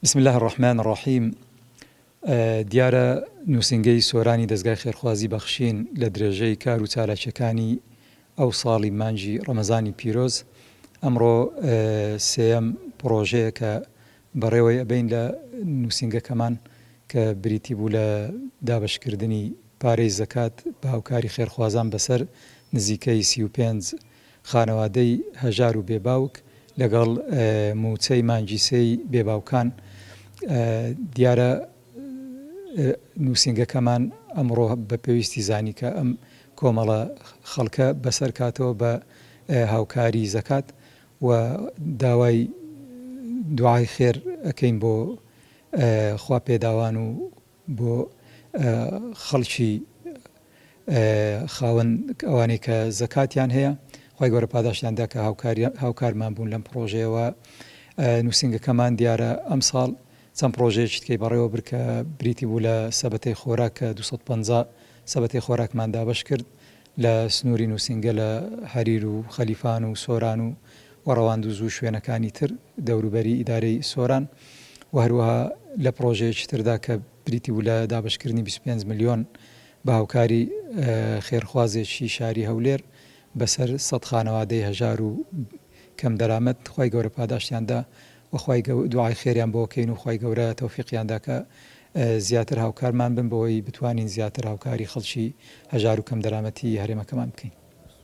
بسم اللە الرحمن الرحیم دیارە نووسینگەی سۆرانی دەزگای خێرخوازی بەخشین لە درێژەی کار و چالاکیەکانی ئەو ساڵی مانگی ڕەمەزانی پیرۆز ئەمڕۆ سێیەم پڕۆژەیە کە بەڕێوەی ئەبەین لە نووسینگەکەمان کە بریتی بوو لە دابەشکردنی پارەی زەکات بە هاوکاری خێرخوازان بەسەر نزیکەی 35 خانەوادەی هەژار و بێ باوک لەگەڵ مووچەی مانگی سێی بێ باوکان دیارە نووسینگەکەمان ئەمڕۆ بە پێویستی زانی کە ئەم کۆمەڵە خەڵکە بەسەر کاتەوە بە هاوکاری زەکات و داوای دوعای خێر ئەکەین بۆ خوا پێداوان و بۆ خەڵکی خاوەن ئەوانەی کە زەکاتیان هەیە خوای گەورە پاداشتیان دا کە هاوکارمان بوون لەم پڕۆژەیەوە نووسینگەکەمان دیارە ئەمساڵ چەند پڕۆژەیەکی تکەی بەڕێوە برد کە بریتی بوو لە سەبەتەی خۆراک کە 250 سەبەتەی خۆراکمان دابەش کرد لە سنووری نووسینگە لە هەریر و خەلیفان و سۆران و و ڕەواندوز و شوێنەکانی تر دەوروبەری ئیدارەی سۆران و هەروەها لە پڕۆژەیەکی تردا کە بریتی بوو لە دابەشکردنی 25 ملیۆن بە هاوکاری خێرخوازێکی شاری هەولێر بەسەر سەد خانەوادەی هەژار و کەم دەرامەت خوای گەورە پاداشتیان دا و خوای گەو دوعای خێریان بۆ کەین و خوای گەورە تەوفیقیان دا کە زیاتر هاوکارمان بن بۆی بتوانین زیاتر هاوکاری خەڵکی هەژار و کەم دەرامەتی هەرێمەکەمان بکەین.